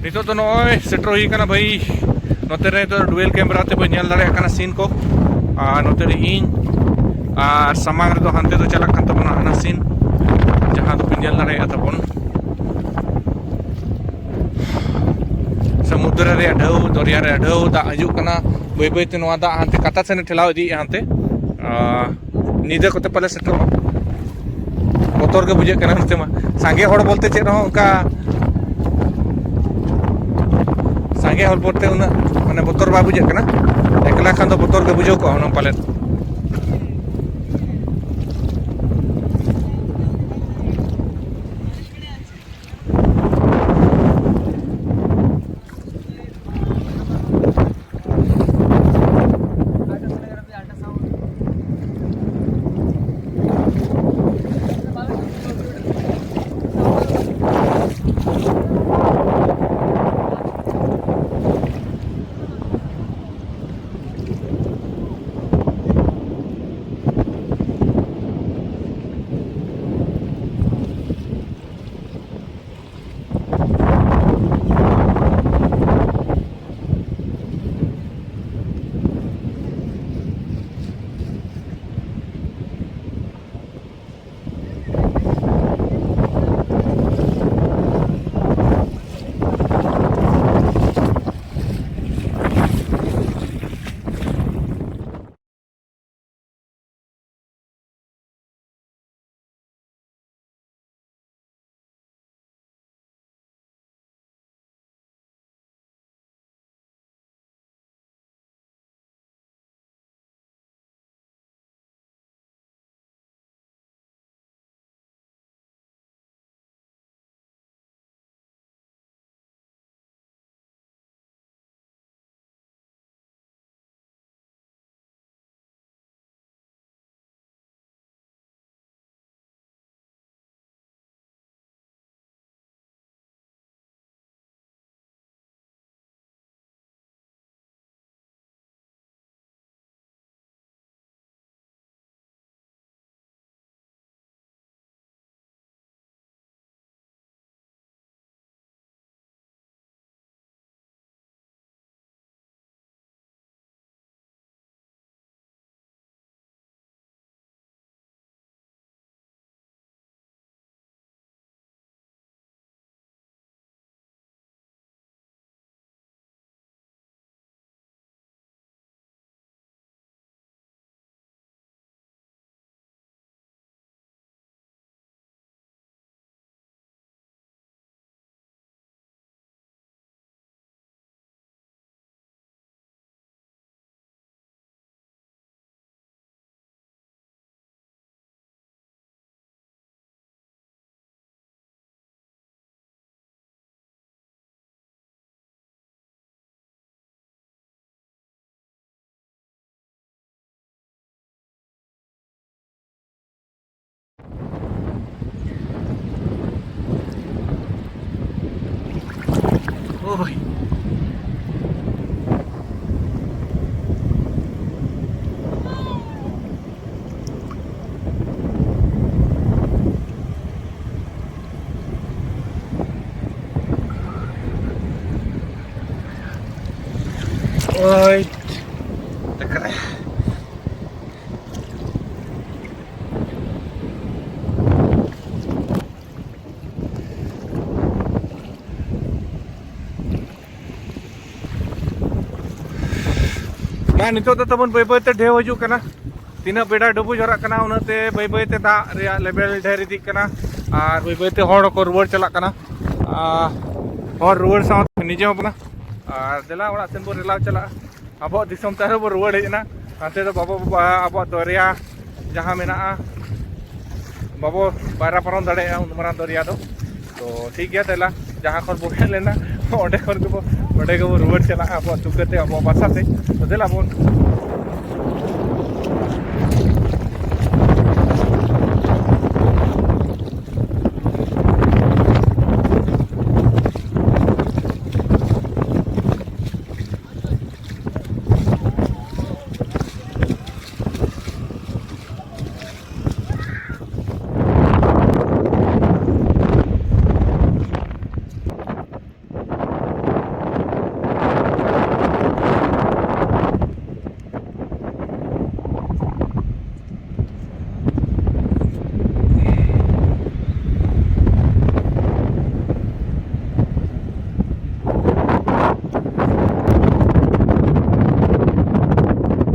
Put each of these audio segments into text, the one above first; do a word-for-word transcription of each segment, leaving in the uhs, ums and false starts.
ᱱᱤᱛᱚᱜ ᱫᱚ ᱱᱚᱜᱼᱚᱭ ᱥᱮᱴᱮᱨ ᱦᱩᱭ ᱠᱟᱱᱟ ᱵᱷᱟᱹᱭ, ᱱᱚᱛᱮ ᱨᱮ ᱱᱤᱛᱚᱜ ᱰᱩᱭᱮᱞ ᱠᱮᱢᱨᱟ ᱛᱮ ᱵᱚᱱ ᱧᱮᱞ ᱫᱟᱲᱮᱭᱟᱜ ᱠᱟᱱᱟ ᱥᱤᱱ ᱠᱚ᱾ ᱟᱨ ᱱᱚᱛᱮ ᱨᱮ ᱤᱧ, ᱟᱨ ᱥᱟᱢᱟᱝ ᱨᱮᱫᱚ ᱦᱟᱱᱛᱮ ᱫᱚ ᱪᱟᱞᱟᱜ ᱠᱟᱱ ᱛᱟᱵᱚᱱᱟ ᱦᱟᱱᱟ ᱥᱤᱱ, ᱡᱟᱦᱟᱸ ᱫᱚᱯᱮ ᱧᱮᱞ ᱫᱟᱲᱮᱭᱟᱜᱼᱟ ᱛᱟᱵᱚᱱ ᱥᱚᱢᱩᱫᱨᱚ ᱨᱮᱭᱟᱜ ᱰᱷᱮᱣ, ᱫᱚᱨᱭᱟ ᱨᱮᱭᱟᱜ ᱰᱷᱮᱣ, ᱫᱟᱜ ᱦᱤᱡᱩᱜ ᱠᱟᱱᱟ᱾ ᱵᱟᱹᱭ ᱵᱟᱹᱭ ᱛᱮ ᱱᱚᱣᱟ ᱫᱟᱜ ᱦᱟᱱᱛᱮ ᱠᱟᱛᱟ ᱥᱮᱱᱮ ᱴᱷᱮᱞᱟᱣ ᱤᱫᱤᱭᱮᱫᱼᱟ ᱦᱟᱱᱛᱮ᱾ ᱟᱨ ᱧᱤᱫᱟᱹ ᱠᱚᱛᱮ ᱯᱟᱞᱮ ᱥᱮᱴᱮᱨᱚᱜᱼᱟ᱾ ᱵᱚᱛᱚᱨ ᱜᱮ ᱵᱩᱡᱷᱟᱹᱜ ᱠᱟᱱᱟ ᱱᱚᱛᱮ ᱢᱟ᱾ ᱥᱟᱸᱜᱮ ᱦᱚᱲ ᱵᱚᱞᱛᱮ ᱪᱮᱫ ᱦᱚᱸ ᱚᱱᱠᱟ ᱥᱟᱸᱜᱮ ᱦᱚᱲ ᱵᱚᱞᱛᱮ ᱩᱱᱟᱹᱜ ᱢᱟᱱᱮ ᱵᱚᱛᱚᱨ ᱵᱟᱭ ᱵᱩᱡᱷᱟᱹᱜ ᱠᱟᱱᱟ᱾ ᱮᱠᱞᱟ ᱠᱷᱟᱱ ᱫᱚ ᱵᱚᱛᱚᱨ ᱜᱮ ᱵᱩᱡᱷᱟᱹᱣ ᱠᱚᱜᱼᱟ ᱦᱩᱱᱟᱹᱝ ᱯᱟᱞᱮᱫ᱾ ओ भाई। ओए, टकरा। ᱢᱟ, ᱱᱤᱛᱚᱜ ᱫᱚ ᱛᱟᱵᱚᱱ ᱵᱟᱹᱭ ᱵᱟᱹᱭ ᱛᱮ ᱰᱷᱮᱣ ᱦᱤᱡᱩᱜ ᱠᱟᱱᱟ᱾ ᱛᱤᱱᱟᱹᱜ ᱵᱮᱲᱟ ᱰᱩᱵᱩᱡ ᱦᱚᱨᱟᱜ ᱠᱟᱱᱟ, ᱩᱱᱟᱹᱜ ᱛᱮ ᱵᱟᱹᱭ ᱵᱟᱹᱭ ᱛᱮ ᱫᱟᱜ ᱨᱮᱭᱟᱜ ᱞᱮᱵᱮᱞ ᱰᱷᱮᱨ ᱤᱫᱤᱜ ᱠᱟᱱᱟ᱾ ᱟᱨ ᱵᱟᱹᱭ ᱵᱟᱹᱭ ᱛᱮ ᱦᱚᱲ ᱦᱚᱸᱠᱚ ᱨᱩᱣᱟᱹᱲ ᱪᱟᱞᱟᱜ ᱠᱟᱱᱟ᱾ ᱟᱨ ᱦᱚᱲ ᱨᱩᱣᱟᱹᱲ ᱥᱟᱶᱛᱮ ᱱᱤᱡᱮ ᱦᱚᱸ ᱵᱚᱱᱟ᱾ ᱟᱨ ᱫᱮᱞᱟ, ᱚᱲᱟᱜ ᱥᱮᱱ ᱵᱚᱱ ᱨᱮᱞᱟᱣ ᱪᱟᱞᱟᱜᱼᱟ᱾ ᱟᱵᱚᱣᱟᱜ ᱫᱤᱥᱚᱢ ᱛᱮ ᱟᱨᱦᱚᱸ ᱵᱚᱱ ᱨᱩᱣᱟᱹᱲ ᱦᱮᱡ ᱮᱱᱟ᱾ ᱦᱟᱱᱛᱮ ᱫᱚ ᱵᱟᱵᱚ, ᱟᱵᱚᱣᱟᱜ ᱫᱚᱨᱭᱟ ᱡᱟᱦᱟᱸ ᱢᱮᱱᱟᱜᱼᱟ, ᱵᱟᱵᱚ ᱯᱟᱭᱨᱟ ᱯᱟᱨᱚᱢ ᱫᱟᱲᱮᱭᱟᱜᱼᱟ ᱩᱱ ᱢᱟᱨᱟᱝ ᱫᱚᱨᱭᱟ ᱫᱚ᱾ ᱛᱚ ᱴᱷᱤᱠ ᱜᱮᱭᱟ, ᱫᱮᱞᱟ, ᱡᱟᱦᱟᱸ ᱠᱷᱚᱱ ᱵᱚ ᱦᱮᱡ ᱞᱮᱱᱟ, ᱚᱸᱰᱮ ᱠᱷᱚᱱ ᱜᱮᱵᱚ, ᱚᱸᱰᱮ ᱜᱮᱵᱚ ᱨᱩᱣᱟᱹᱲ ᱪᱟᱞᱟᱜᱼᱟ ᱟᱵᱚᱣᱟᱜ ᱛᱩᱠᱟᱹ ᱛᱮ, ᱟᱵᱚᱣᱟᱜ ᱵᱟᱥᱟ ᱛᱮ᱾ ᱛᱚ ᱫᱮᱞᱟ ᱵᱚᱱ᱾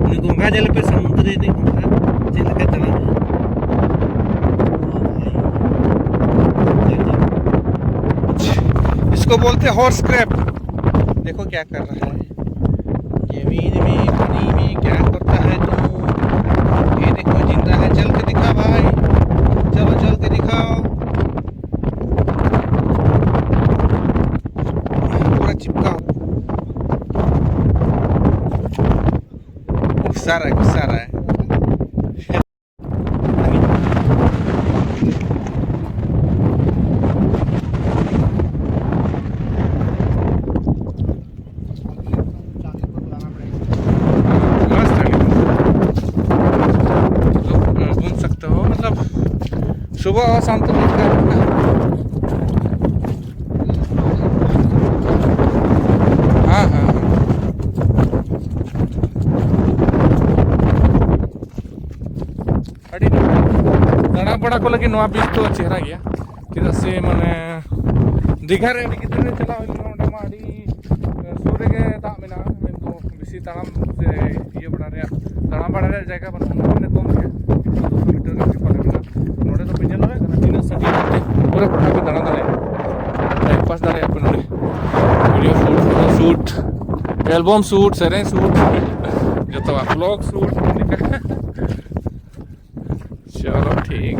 ᱩᱱᱤ ᱜᱚᱝᱜᱷᱟ ᱧᱮᱞ ᱯᱮ, ᱥᱚᱢᱩᱫᱨᱚ ᱨᱤᱱᱤᱡ ᱜᱚᱝᱜᱷᱟ ᱪᱮᱫ ᱞᱮᱠᱟᱭ ᱛᱟᱲᱟᱢᱟ᱾ ᱤᱥᱠᱳ ᱵᱳᱞᱛᱮ ᱦᱚᱨᱥ ᱠᱨᱮᱵ᱾ देखो क्या कर रहा है। जमीन में, पानी में क्या करता है तू? ये देखो, जिंदा है, चल के दिखा भाई, चलो चल के दिखाओ। पूरा चिपका हुआ। घुसा रहा है, घुसा रहा है। ᱟᱵᱚᱣᱟᱜ ᱥᱟᱱᱛᱟᱲᱤ ᱠᱟᱱᱟ᱾ ᱦᱮᱸ, ᱦᱮᱸ, ᱦᱮᱸ᱾ ᱟᱹᱰᱤ ᱫᱟᱬᱟ ᱵᱟᱲᱟ ᱠᱚ ᱞᱟᱹᱜᱤᱫ ᱱᱚᱣᱟ ᱵᱤᱪ ᱫᱚ ᱪᱮᱦᱨᱟ ᱜᱮᱭᱟ, ᱪᱮᱫᱟᱜ ᱥᱮ ᱢᱟᱱᱮ ᱫᱤᱜᱷᱟ ᱨᱮ ᱟᱹᱰᱤ ᱜᱤᱫᱽᱨᱟᱹ ᱨᱮ ᱪᱟᱞᱟᱣ ᱦᱩᱭ ᱞᱮᱱᱟ, ᱚᱸᱰᱮ ᱢᱟ ᱟᱹᱰᱤ ᱥᱩᱨ ᱨᱮᱜᱮ ᱫᱟᱜ ᱢᱮᱱᱟᱜᱼᱟ, ᱢᱮᱱᱫᱚ ᱵᱮᱥᱤ ᱛᱟᱲᱟᱢ ᱥᱮ ᱤᱭᱟᱹ ᱵᱟᱲᱟ ᱨᱮᱭᱟᱜ, ᱛᱟᱲᱟᱢ ᱵᱟᱲᱟ ᱨᱮᱭᱟᱜ ᱡᱟᱭᱜᱟ ᱵᱟᱹᱱᱩᱜᱼᱟ᱾ ᱚᱱᱟ ᱱᱤᱛᱚᱝ ᱜᱮ ᱫᱩᱥᱚ ᱢᱤᱴᱟᱨ ᱜᱟᱱ ᱜᱮ ᱯᱟᱞᱮ ᱢᱮᱱᱟᱜᱼᱟ᱾ ᱱᱚᱰᱮ ᱫᱚ ᱯᱮ ᱧᱮᱞ ᱫᱟᱲᱮᱭᱟᱜ ᱠᱟᱱᱟ ᱛᱤᱱᱟᱹᱜ ᱥᱟᱺᱜᱤᱧ ᱢᱮᱱᱛᱮ, ᱯᱩᱨᱟᱹ ᱜᱚᱴᱟ ᱯᱮ ᱫᱟᱬᱟ ᱫᱟᱲᱮᱭᱟᱜᱼᱟ, ᱴᱟᱭᱤᱢ ᱯᱟᱥ ᱫᱟᱲᱮᱭᱟᱜᱼᱟ ᱯᱮ ᱱᱚᱰᱮ᱾ Video shoot, photo shoot, album shoot, ᱥᱮᱨᱮᱧ ᱥᱩᱴ, ᱡᱚᱛᱚᱣᱟᱜ ᱵᱞᱚᱜ ᱥᱩᱴ ᱞᱮᱠᱟ᱾ ᱪᱚᱞᱚ ᱴᱷᱤᱠ᱾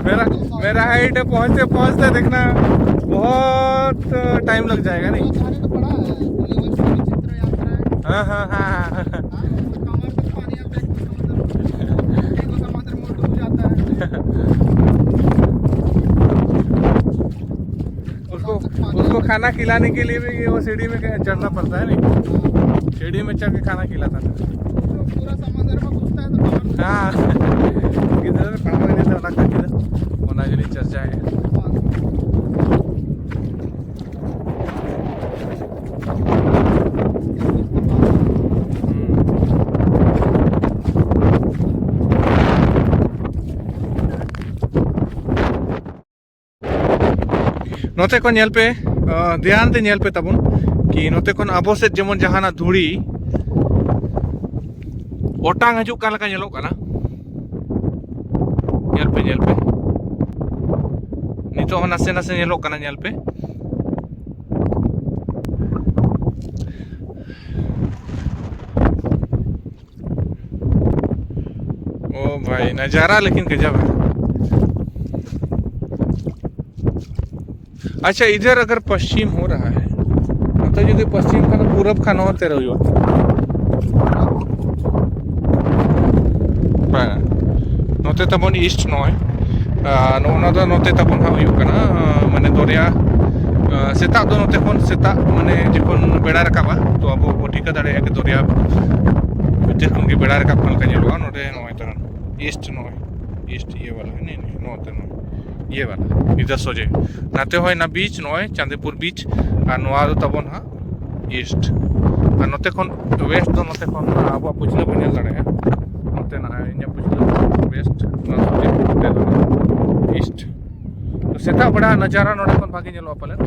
मेरा मेरा हाइट है, पहुंचते पहुंचते देखना बहुत टाइम लग जाएगा, नहीं? हाँ, हाँ, हाँ, हाँ। उसको उसको खाना खिलाने के लिए भी वो सीढ़ी में चढ़ना पड़ता है, नहीं? सीढ़ी में चढ़ के खाना खिलाता था। पूरा समंदर में घुसता है तो हाँ। गिदर ᱯᱟᱲᱦᱟᱣ ᱤᱫᱤ ᱛᱮ ᱚᱱᱟ ᱠᱷᱟᱹᱛᱤᱨ ᱚᱱᱟ ᱜᱮᱞᱤᱧ ᱪᱟᱨᱪᱟᱭᱮᱫᱼᱟ᱾ ᱱᱚᱛᱮ ᱠᱷᱚᱱ ᱧᱮᱞ ᱯᱮ, ᱟᱸ, ᱫᱷᱮᱭᱟᱱ ᱛᱮ ᱧᱮᱞ ᱯᱮ ᱛᱟᱵᱚᱱ, ᱠᱤ ᱱᱚᱛᱮ ᱠᱷᱚᱱ ᱟᱵᱚ ᱥᱮᱫ ᱡᱮᱢᱚᱱ ᱡᱟᱦᱟᱱᱟᱜ ᱫᱷᱩᱲᱤ ᱚᱴᱟᱝ ᱦᱤᱡᱩᱜ ᱠᱟᱱ ᱞᱮᱠᱟ ᱧᱮᱞᱚᱜ ᱠᱟᱱᱟ᱾ ᱧᱮᱞ ᱯᱮ, ᱧᱮᱞ ᱯᱮ, ᱱᱤᱛᱚᱜ ᱦᱚᱸ ᱱᱟᱥᱮ ᱱᱟᱥᱮ ᱧᱮᱞᱚᱜ ᱠᱟᱱᱟ, ᱧᱮᱞ ᱯᱮ᱾ ओ भाई, नज़ारा लेकिन गजब है। अच्छा, इधर अगर पश्चिम हो रहा है, ᱱᱚᱛᱮ ᱡᱩᱫᱤ ᱯᱚᱥᱪᱤᱢ ᱠᱷᱚᱱ ᱯᱩᱨᱩᱵ ᱠᱷᱟᱱ ᱱᱚᱛᱮ ᱨᱮ ᱦᱩᱭᱩᱜᱼᱟ᱾ ᱵᱟᱝ, ᱱᱚᱛᱮ ᱛᱟᱵᱚᱱ ᱤᱥᱴ ᱱᱚᱜᱼᱚᱭ᱾ ᱟᱨ ᱱᱚᱜᱼᱚ ᱱᱚᱣᱟ ᱫᱚ ᱱᱚᱛᱮ ᱛᱟᱵᱚᱱ ᱦᱟᱸᱜ ᱦᱩᱭᱩᱜ ᱠᱟᱱᱟ, ᱟᱨ ᱢᱟᱱᱮ ᱫᱚᱨᱭᱟ, ᱟᱨ ᱥᱮᱛᱟᱜ ᱫᱚ ᱱᱚᱛᱮ ᱠᱷᱚᱱ ᱥᱮᱛᱟᱜ ᱢᱟᱱᱮ ᱡᱚᱠᱷᱚᱱ ᱵᱮᱲᱟᱭ ᱨᱟᱠᱟᱵᱟ, ᱛᱚ ᱟᱵᱚ ᱵᱚ ᱴᱷᱤᱠᱟᱹ ᱫᱟᱲᱮᱭᱟᱜᱼᱟ ᱠᱤ ᱫᱚᱨᱭᱟ ᱵᱷᱤᱛᱤᱨ ᱠᱷᱚᱱ ᱜᱮ ᱵᱮᱲᱟᱭ ᱨᱟᱠᱟᱵ ᱠᱟᱱ ᱞᱮᱠᱟ ᱧᱮᱞᱚᱜᱼᱟ᱾ ᱱᱚᱰᱮ ᱱᱚᱜᱼᱚᱭ ᱛᱟᱦᱮᱱ ᱤᱥᱴ ᱱᱚᱜᱼᱚᱭ, ᱤᱥᱴ ᱤᱭᱟᱹ ᱵᱟᱞᱟ, ᱦᱮᱸ, ᱱᱚᱜᱼᱚᱭ ᱱᱚᱛᱮ ᱱᱚᱜᱼᱚᱭ ᱤᱭᱟᱹ ᱵᱟᱞᱟ, ᱤᱫᱷᱟᱨ ᱥᱚᱡᱮ᱾ ᱱᱟᱛᱮ ᱦᱚᱸ ᱦᱮᱱᱟᱜ ᱵᱤᱪ, ᱱᱚᱜᱼᱚᱭ ᱪᱟᱸᱫᱤᱯᱩᱨ ᱵᱤᱪ, ᱟᱨ ᱱᱚᱣᱟ ᱫᱚ ᱛᱟᱵᱚᱱ ᱦᱟᱸᱜ ᱤᱥᱴ᱾ ᱟᱨ ᱱᱚᱛᱮ ᱠᱷᱚᱱ ᱣᱮᱥᱴ ᱫᱚ ᱱᱚᱛᱮ ᱠᱷᱚᱱ ᱟᱵᱚᱣᱟᱜ ᱯᱩᱪᱷᱞᱟᱹ ᱵᱚᱱ ᱧᱮᱞ ᱫᱟᱲᱮᱭᱟᱜᱼᱟ᱾ ᱱᱚᱛᱮ ᱱᱟᱜ ᱤᱧᱟᱹᱜ ᱯᱩᱪᱷᱞᱟᱹ ᱣᱮᱥᱴ, ᱱᱚᱛᱮ ᱫᱚ ᱤᱥᱴ᱾ ᱛᱚ ᱥᱮᱛᱟᱜ ᱵᱮᱲᱟ ᱱᱟᱡᱟᱨᱟ ᱱᱚᱰᱮ ᱠᱷᱚᱱ ᱵᱷᱟᱜᱮ ᱧᱮᱞᱚᱜᱼᱟ ᱯᱟᱞᱮᱱ᱾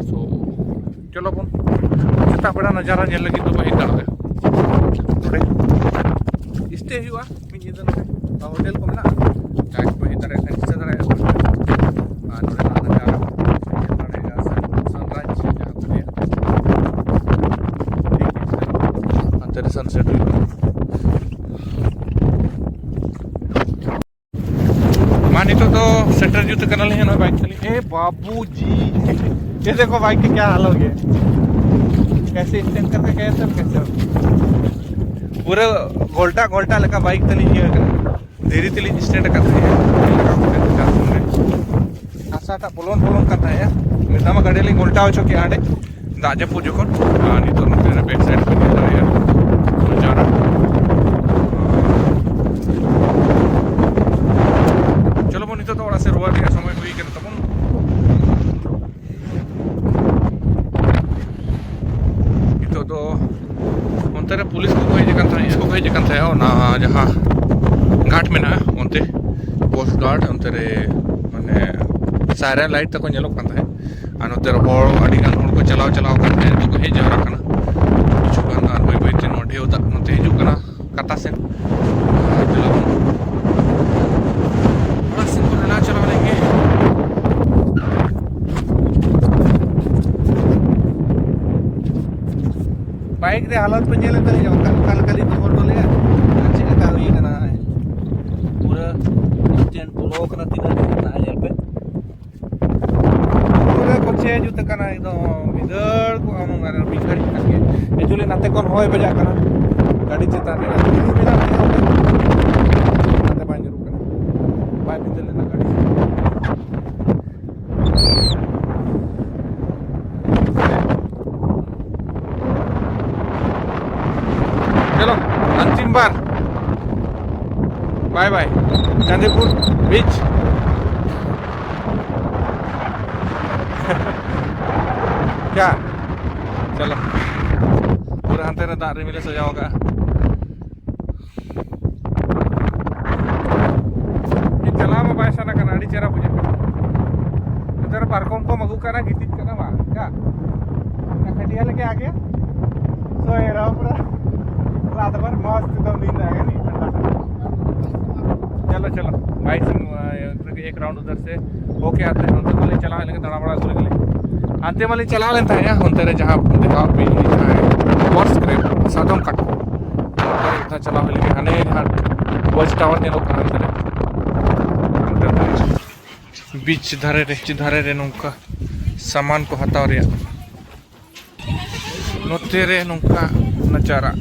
ᱛᱚ ᱪᱚᱞᱚ ᱵᱚᱱ ᱥᱮᱛᱟᱜ ᱵᱮᱲᱟ ᱱᱟᱡᱟᱨᱟ ᱧᱮᱞ ᱞᱟᱹᱜᱤᱫ ᱫᱚ ᱵᱚᱱ ᱦᱮᱡ ᱫᱟᱲᱮᱭᱟᱜᱼᱟ᱾ ᱱᱚᱰᱮ ᱥᱴᱮ ᱦᱩᱭᱩᱜᱼᱟ ᱢᱤᱫ ᱧᱤᱫᱟᱹ ᱱᱚᱰᱮ᱾ ᱟᱨ ᱦᱳᱴᱮᱞ ᱠᱚ ᱢᱮᱱᱟᱜᱼᱟ, ᱡᱟᱦᱟᱸᱭ ᱠᱚ ᱦᱮᱡ ᱫᱟᱲᱮᱭᱟᱜ ᱠᱷᱟᱱ ᱪᱤᱠᱟᱹ ᱫᱟᱲᱮᱭᱟᱜᱼᱟ᱾ ᱟᱨ ᱱᱚᱰᱮ ᱱᱟᱜ ᱱᱟᱡᱟᱨᱟ ᱧᱮᱞ ᱫᱟᱲᱮᱭᱟᱜᱼᱟ, ᱥᱟᱱᱨᱟᱭᱤᱡᱽ ᱡᱟᱦᱟᱸ ᱠᱚ ᱞᱟᱹᱭᱟ, ᱦᱟᱱᱛᱮ ᱨᱮ ᱥᱟᱱᱥᱮᱴ ᱦᱩᱭᱩᱜᱼᱟ᱾ ᱢᱟ ᱱᱤᱛᱚᱜ ᱫᱚ ᱥᱮᱴᱮᱨ ᱡᱩᱛ ᱠᱟᱱᱟᱞᱤᱧ ᱱᱚᱜᱼᱚᱭ ᱵᱟᱭᱤᱠ ᱛᱮᱞᱤᱧ᱾ ᱮ ᱵᱟᱵᱩ ᱡᱤ, ये देखो बाइक का क्या हाल हो गया, कैसे स्टैंड करके गए थे, कैसे हो? पूरा ᱜᱷᱚᱞᱴᱟ ᱜᱷᱚᱞᱴᱟ ᱞᱮᱠᱟ ᱵᱟᱭᱤᱠ ᱛᱮᱞᱤᱧ ᱤᱭᱟᱹ ᱠᱟᱱᱟ, ᱫᱷᱤᱨᱤ ᱛᱮᱞᱤᱧ ᱥᱴᱮᱱᱰ ᱟᱠᱟᱫ ᱛᱟᱦᱮᱸᱜᱼᱟ᱾ ᱦᱟᱥᱟᱴᱟᱜ ᱵᱚᱞᱚᱱ ᱵᱚᱞᱚᱱ ᱠᱟᱱ ᱛᱟᱦᱮᱸᱜᱼᱟ, ᱢᱤᱫ ᱫᱷᱟᱣ ᱢᱟ ᱜᱟᱹᱰᱤ ᱞᱤᱧ ᱜᱷᱚᱞᱴᱟᱣ ᱦᱚᱪᱚ ᱠᱮᱜᱼᱟ ᱦᱟᱸᱰᱮ᱾ ᱫᱟᱜ ᱡᱟᱹᱯᱩᱫ ᱡᱚᱠᱷᱚᱱ᱾ ᱟᱨ ᱱᱤᱛᱚᱜ ᱱᱚᱛᱮ ᱨᱮ ᱵᱮᱠ ᱥᱟᱭᱤᱰ ᱯᱮ ᱧᱮᱞ ᱫᱟᱲᱮᱭᱟᱜᱼᱟ ᱱᱟᱡᱟᱨᱟ᱾ ᱪᱚᱞᱚ ᱵᱚᱱ ᱱᱤᱛᱚᱜ ᱫᱚ ᱚᱲᱟᱜ ᱥᱮᱫ ᱨᱩᱣᱟᱹᱲ ᱨᱮᱭᱟᱜ ᱥᱚᱢᱚᱭ ᱦᱩᱭ ᱠᱟᱱ ᱛᱟᱵᱚᱱ᱾ ᱱᱤᱛᱚᱜ ᱫᱚ ᱚᱱᱛᱮ ᱨᱮ ᱯᱩᱞᱤᱥ ᱠᱚᱠᱚ ᱦᱮᱡ ᱟᱠᱟᱱ ᱛᱟᱦᱮᱸᱫ, ᱠᱚᱠᱚ ᱦᱮᱡ ᱟᱠᱟᱱ ᱛᱟᱦᱮᱸᱫ ᱚᱱᱟ ᱡᱟᱦᱟᱸ ᱜᱷᱟᱴ ᱢᱮᱱᱟᱜᱼᱟ ᱚᱱᱛᱮ, ᱠᱳᱥᱴ ᱜᱟᱨᱰ ᱚᱱᱛᱮ ᱨᱮ, ᱢᱟᱱᱮ ᱥᱟᱭᱨᱮᱱ ᱞᱟᱭᱤᱴ ᱛᱟᱠᱚ ᱧᱮᱞᱚᱜ ᱠᱟᱱ ᱛᱟᱦᱮᱸᱫ᱾ ᱟᱨ ᱱᱚᱛᱮ ᱨᱮ ᱦᱚᱲ, ᱟᱹᱰᱤ ᱜᱟᱱ ᱦᱚᱲ ᱠᱚ ᱪᱟᱞᱟᱣ ᱪᱟᱞᱟᱣ ᱟᱠᱟᱱ ᱛᱟᱦᱮᱸᱫ, ᱱᱤᱛᱚᱜ ᱠᱚ ᱦᱮᱡ ᱡᱟᱣᱨᱟᱜ ᱠᱟᱱᱟ ᱠᱤᱪᱷᱩ ᱜᱟᱱ᱾ ᱟᱨ ᱵᱟᱹᱭ ᱵᱟᱹᱭ ᱛᱮ ᱱᱚᱣᱟ ᱰᱷᱮᱣ ᱫᱟᱜ ᱱᱚᱛᱮ ᱦᱤᱡᱩᱜ ᱠᱟᱱᱟ ᱠᱟᱴᱟ ᱥᱮᱫ᱾ ᱟᱨ ᱪᱟᱞᱟᱣ, ᱚᱲᱟᱜ ᱥᱮᱫ ᱠᱚ ᱨᱮᱞᱟ ᱪᱟᱞᱟᱣ ᱞᱮᱱ ᱜᱮ᱾ ᱵᱟᱭᱤᱠ ᱨᱮ ᱦᱟᱞᱚᱛ ᱯᱮ ᱧᱮᱞᱮᱫ ᱛᱟᱹᱞᱤᱧᱟ, ᱚᱠᱟ, ᱚᱠᱟ ᱞᱮᱠᱟ ᱞᱤᱧ ᱫᱚᱦᱚ ᱦᱚᱴᱚ ᱞᱮᱫᱼᱟ ᱟᱨ ᱪᱮᱫ ᱞᱮᱠᱟ ᱦᱩᱭ ᱠᱟᱱᱟ᱾ ᱯᱩᱨᱟᱹ ᱥᱴᱮᱱᱰ ᱵᱚᱞᱚ ᱠᱟᱱᱟ, ᱛᱤᱱᱟᱹᱜ ᱫᱤᱱ ᱨᱮᱱᱟᱜ ᱧᱮᱞ ᱯᱮ᱾ ᱯᱩᱨᱟᱹ ᱠᱚᱪᱮ ᱡᱩᱛ ᱠᱟᱱᱟ ᱮᱠᱫᱚᱢ, ᱵᱷᱤᱸᱫᱟᱹᱲ ᱦᱚᱭ ᱵᱟᱡᱟᱜ ᱠᱟᱱᱟ ᱜᱟᱹᱰᱤ ᱪᱮᱛᱟᱱ ᱨᱮ᱾ ᱫᱷᱤᱨᱤ ᱢᱮᱱᱟᱜ ᱛᱮ ᱚᱱᱟᱛᱮ ᱵᱟᱭ ᱧᱩᱨᱩᱜ ᱠᱟᱱᱟ, ᱵᱟᱭ ᱵᱷᱤᱸᱫᱟᱹᱲ ᱞᱮᱱᱟ ᱜᱟᱹᱰᱤ᱾ चलो, अंतिम बार। Bye bye. चांदीपुर बीच। क्या? चलो। पूरा ᱦᱟᱱᱛᱮ ᱨᱮ ᱫᱟᱜ ᱨᱤᱢᱤᱞᱮ ᱥᱟᱡᱟᱣ ᱟᱠᱟᱫᱼᱟ᱾ ᱪᱟᱞᱟᱣ ᱢᱟ ᱵᱟᱭ ᱥᱟᱱᱟ ᱠᱟᱱᱟ, ᱟᱹᱰᱤ ᱪᱮᱦᱨᱟ ᱵᱩᱡᱷᱟᱹᱜ ᱠᱟᱱᱟ᱾ ᱱᱚᱛᱮ ᱨᱮ ᱯᱟᱨᱠᱚᱢ ᱠᱚᱢ ᱟᱹᱜᱩ ᱠᱟᱱᱟ, ᱜᱤᱛᱤᱡ ᱠᱟᱱᱟ ᱵᱟᱝ? ᱠᱷᱟᱹᱴᱤᱭᱟ ᱞᱮᱠᱟ ᱟᱜᱮ᱾ ᱥᱚᱭ ᱨᱟᱢ ᱯᱩᱨᱟ ᱨᱟᱛ ᱵᱷᱟᱨ ᱢᱚᱥᱛ ᱮᱠᱫᱚᱢ ᱱᱤᱱᱫᱟ ᱜᱮ ᱱᱤ ᱴᱷᱟᱱᱰᱟ ᱴᱷᱟᱱᱰᱟ᱾ ᱪᱚᱞᱚ ᱪᱚᱞᱚ, ᱵᱟᱭᱤᱥ ᱮᱠ ᱨᱟᱣᱩᱱᱰ ᱩᱫᱷᱟᱨ ᱥᱮ ᱦᱳᱠᱮ ᱟᱛᱮ ᱱᱚᱛᱮ ᱢᱟᱞᱤᱧ ᱪᱟᱞᱟᱣ ᱞᱮᱱ ᱜᱮ, ᱫᱟᱬᱟ ᱵᱟᱲᱟ ᱟᱹᱜᱩ ᱞᱮᱜᱮ ᱞᱤᱧ᱾ ᱦᱟᱱᱛᱮ ᱢᱟᱞᱤᱧ ᱪᱟᱞᱟᱣ ᱞᱮᱱ ᱛᱟᱦᱮᱸᱜᱼᱟ, ᱚᱱᱛᱮ ᱨᱮ ᱡᱟᱦᱟᱸ ᱫᱮᱠᱷᱟᱣ ᱯᱮ ᱡᱟᱦᱟᱸ ᱵᱚᱨᱥ ᱠᱨᱮᱯ ᱥᱟᱫᱚᱢ ᱠᱟᱴᱠᱚᱢ, ᱚᱱᱛᱮ ᱨᱮ ᱢᱤᱫ ᱫᱷᱟᱣ ᱪᱟᱞᱟᱣ ᱦᱩᱭ ᱞᱮᱱ ᱜᱮ᱾ ᱦᱟᱱᱮ ᱡᱟᱦᱟᱸ ᱣᱟᱪ ᱴᱟᱣᱟᱨ ᱧᱮᱞᱚᱜ ᱠᱟᱱᱟ ᱦᱟᱱᱛᱮ ᱨᱮ, ᱵᱤᱪ ᱫᱷᱟᱨᱮ ᱨᱮ, ᱵᱤᱪ ᱫᱷᱟᱨᱮ ᱨᱮ ᱱᱚᱝᱠᱟ ᱥᱟᱢᱟᱱ ᱠᱚ ᱦᱟᱛᱟᱣ ᱨᱮᱭᱟᱜ᱾ ᱱᱚᱛᱮ ᱨᱮ ᱱᱚᱝᱠᱟ ᱱᱟᱪᱟᱨᱟ᱾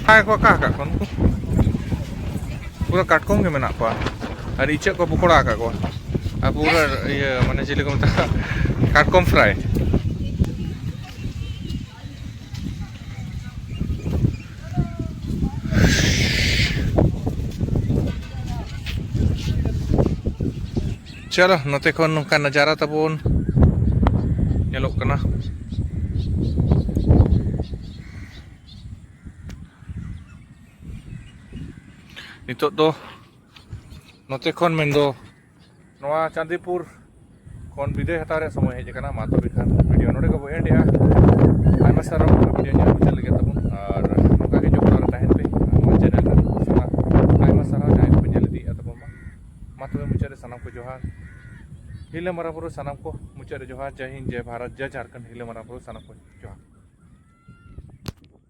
ᱦᱮᱸ ᱠᱚ ᱟᱠᱟ ᱟᱠᱟᱫ ᱠᱚᱣᱟ ᱱᱩᱠᱩ? ᱯᱩᱨᱟᱹ ᱠᱟᱴᱠᱚᱢ ᱜᱮ ᱢᱮᱱᱟᱜ ᱠᱚᱣᱟ᱾ ᱟᱨ ᱤᱪᱟᱹᱜ ᱠᱚ ᱯᱚᱠᱚᱲᱟ ᱟᱠᱟᱫ ᱠᱚᱣᱟ᱾ ᱟᱨ ᱯᱩᱨᱟᱹ ᱤᱭᱟᱹ, ᱢᱟᱱᱮ ᱪᱮᱫ ᱞᱮᱠᱟ ᱢᱮᱛᱟᱜᱼᱟ, ᱠᱟᱴᱠᱚᱢ ᱯᱷᱨᱟᱭ᱾ ᱪᱚᱞᱚ, ᱱᱚᱛᱮ ᱠᱷᱚᱱ ᱱᱚᱝᱠᱟ ᱱᱟᱡᱟᱨᱟ ᱛᱟᱵᱚᱱ ᱧᱮᱞᱚᱜ ᱠᱟᱱᱟ᱾ ᱱᱤᱛᱚᱜ ᱫᱚ ᱱᱚᱛᱮ ᱠᱷᱚᱱ ᱢᱮᱱᱫᱚ ᱱᱚᱣᱟ ᱪᱟᱸᱫᱤᱯᱩᱨ ᱠᱷᱚᱱ ᱵᱤᱫᱟᱹᱭ ᱦᱟᱛᱟᱣ ᱨᱮᱭᱟᱜ ᱥᱚᱢᱚᱭ ᱦᱮᱡ ᱟᱠᱟᱱᱟ᱾ ᱢᱟ ᱛᱚᱵᱮ ᱠᱷᱟᱱ ᱵᱷᱤᱰᱤᱭᱳ ᱱᱚᱰᱮ ᱜᱮᱵᱚ ᱮᱱᱰᱮᱜᱼᱟ᱾ ᱟᱭᱢᱟ ᱥᱟᱨᱦᱟᱣ ᱱᱚᱣᱟ ᱵᱷᱤᱰᱤᱭᱳ ᱧᱮᱞ ᱢᱩᱪᱟᱹᱫ ᱞᱟᱹᱜᱤᱫ ᱛᱟᱵᱚᱱ, ᱟᱨ ᱱᱚᱝᱠᱟ ᱜᱮ ᱡᱚᱯᱲᱟᱣ ᱨᱮ ᱛᱟᱦᱮᱱ ᱯᱮ ᱱᱚᱣᱟ ᱪᱮᱱᱮᱞ ᱨᱮ᱾ ᱥᱟᱞᱟᱜ ᱟᱭᱢᱟ ᱥᱟᱨᱦᱟᱣ ᱡᱟᱦᱟᱸᱭ ᱠᱚ ᱧᱮᱞ ᱤᱫᱤᱭᱮᱫᱼᱟ ᱛᱟᱵᱚᱱ ᱢᱟ᱾ ᱢᱟ ᱛᱚᱵᱮ ᱢᱩᱪᱟᱹᱫ ᱨᱮ ᱥᱟᱱᱟᱢ ᱠᱚ ᱡᱚᱦᱟᱨ, ᱦᱤᱞᱟᱹ ᱢᱟᱨᱟ ᱵᱩᱨᱩ ᱥᱟᱱᱟᱢ ᱠᱚ ᱢᱩᱪᱟᱹᱫ ᱨᱮ ᱡᱚᱦᱟᱨ᱾ ᱡᱟᱭ ᱦᱤᱱᱫ, ᱡᱟᱭ ᱵᱷᱟᱨᱚᱛ, ᱡᱟᱭ ᱡᱷᱟᱨᱠᱷᱚᱸᱰ, ᱦᱤᱞᱟᱹ ᱢᱟᱨᱟ ᱵᱩᱨᱩ ᱥᱟᱱᱟᱢ ᱠᱚ ᱡᱚᱦᱟᱨ᱾